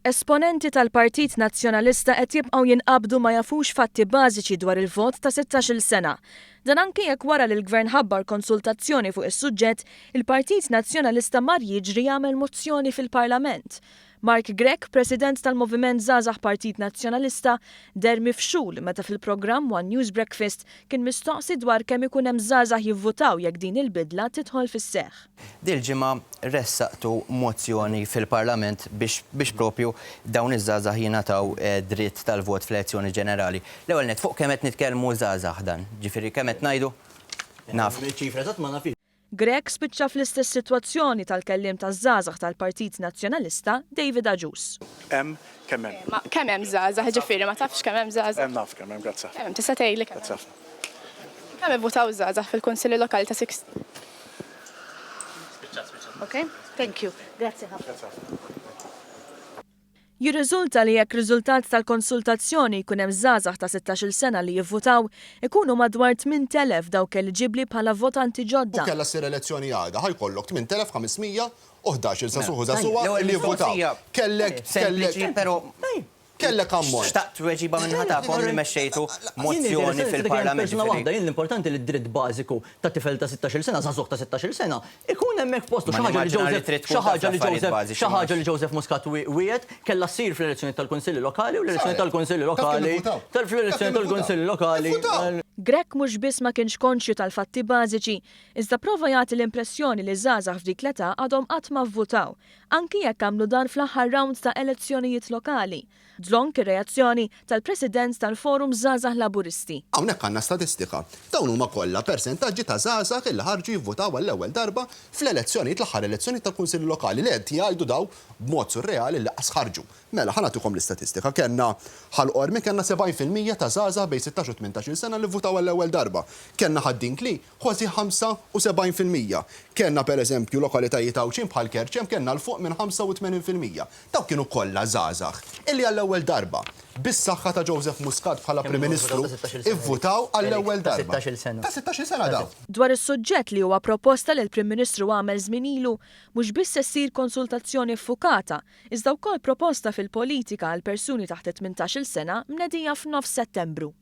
Esponenti tal-Partit Nazzjonalista qed jibqgħu jinqabdu ma jafux fatti bażiċi dwar il-vot ta' 16-il sena. Dan anki jekk wara li l-Gvern ħabbar konsultazzjoni fuq is-suġġett, il-Partit Nazzjonalista mar jiġri jagħmel mozzjoni fil-Parlament. Mark Grech, President tal-Moviment Żgħażagħ Partit Nazzjonalista, deher mifxul meta fil-programm One News Breakfast kien mistoqsi dwar kemm ikun hemm żgħażagħ jivvutaw jekk din il-bidla tidħol fis-seħħ. Dil-ġimgħa ressaqtu mozzjoni fil-Parlament biex biex propju dawn iż-żgħażagħ jingħataw dritt tal-vot fl-elezzjoni ġenerali. L-ewwel nett fuq kemm qed nitkellmu żgħażagħ dan? Ġifieri kemm qed ngħidu? Naf. Iċ-ċifra eżatt ma nafhiex. Grech spiċċa fl-istess sitwazzjoni tal-kelliem taż-żgħażagħ tal-Partit Nazzjonalista, David Agius. Hemm kemm hemm. Ma kemm hemm żgħażagħ, jiġifieri ma tafx kemm hemm żgħażagħ? Hemm naf kemm hemm, grazzi ħafna. Kemm hemm, tista' tgħidli kemm hemm? Grazzi ħafna. Kemm ivvutaw żgħażagħ fil-Kunsilli Lokali ta' Sixteen? Spiċċat, spiċċat. Ok, thank you. Grazzi ħafna. Grazzi ħafna. Jirriżulta li jekk riżultat tal-konsultazzjoni jkun hemm żgħażagħ ta' 16-il sena li jivvutaw, ikunu madwar 8,000 dawk eliġibbli bħala votanti ġodda. U kellha ssir elezzjoni għada, ħa jkollok 8,511 żagħżugħ u żagħżugħa li jivvutaw. Kellek, kellek. Kellek ammont. Xtaqt tweġiba minn naħa tagħkom li mexxejtu mozzjoni fil-Parlament. Persuna waħda, jien l-importanti li d-dritt bażiku ta' tifel ta' 16-il sena, żagħżugħ ta' 16-il sena, ikun hemmhekk f'postu. Xi ħaġa li Joseph, xi ħaġa li Joseph, xi ħaġa li Joseph Muscat wiegħed kellha ssir fl-elezzjonijiet tal-Kunsilli Lokali u l-elezzjonijiet tal-Kunsilli Lokali, fl-elezzjonijiet tal-Kunsilli Lokali. Grech mhux biss ma kienx konxju tal-fatti bażiċi, iżda prova jagħti l-impressjoni li żgħażagħ f'dik l-età għadhom qatt ma vvutaw, anki jekk għamlu dan fl-aħħar rawnd ta' elezzjonijiet lokali. Dlonk ir-reazzjoni tal-President tal-Forum Żgħażagħ Laburisti. Hawnhekk għandna statistika. Dawn huma kollha persentaġġi ta' żgħażagħ illi ħarġu jivvutaw għall-ewwel darba fl-elezzjonijiet, l-aħħar elezzjonijiet tal-Kunsilli Lokali li qed jgħidu daw b'mod surreali li qas ħarġu. Mela, ħa nagħtikom l-istatistika. Kellna Ħal Qormi kellna 70% ta' żgħażagħ bejn 16 u 18-il sena li vvutaw għall-ewwel darba. Kellna Ħad-Dingli kważi 75%. Kellna pereżempju lokalitajiet Għawdxin bħal Kerċem kellna 'l fuq minn 85%. Dawk kienu kollha żgħażagħ illi għall-ewwel darba, bis-saħħa ta' Joseph Muscat bħala Prim Ministru, ivvutaw għall-ewwel darba. Ta' sittax-il sena dawn. Dwar is-suġġett li huwa proposta li l-Prim Ministru għamel żmien ilu, mhux biss se ssir konsultazzjoni ffukata, iżda wkoll proposta fil-politika għal persuni taħt it-tmintax-il sena mnedija f'nofs Settembru.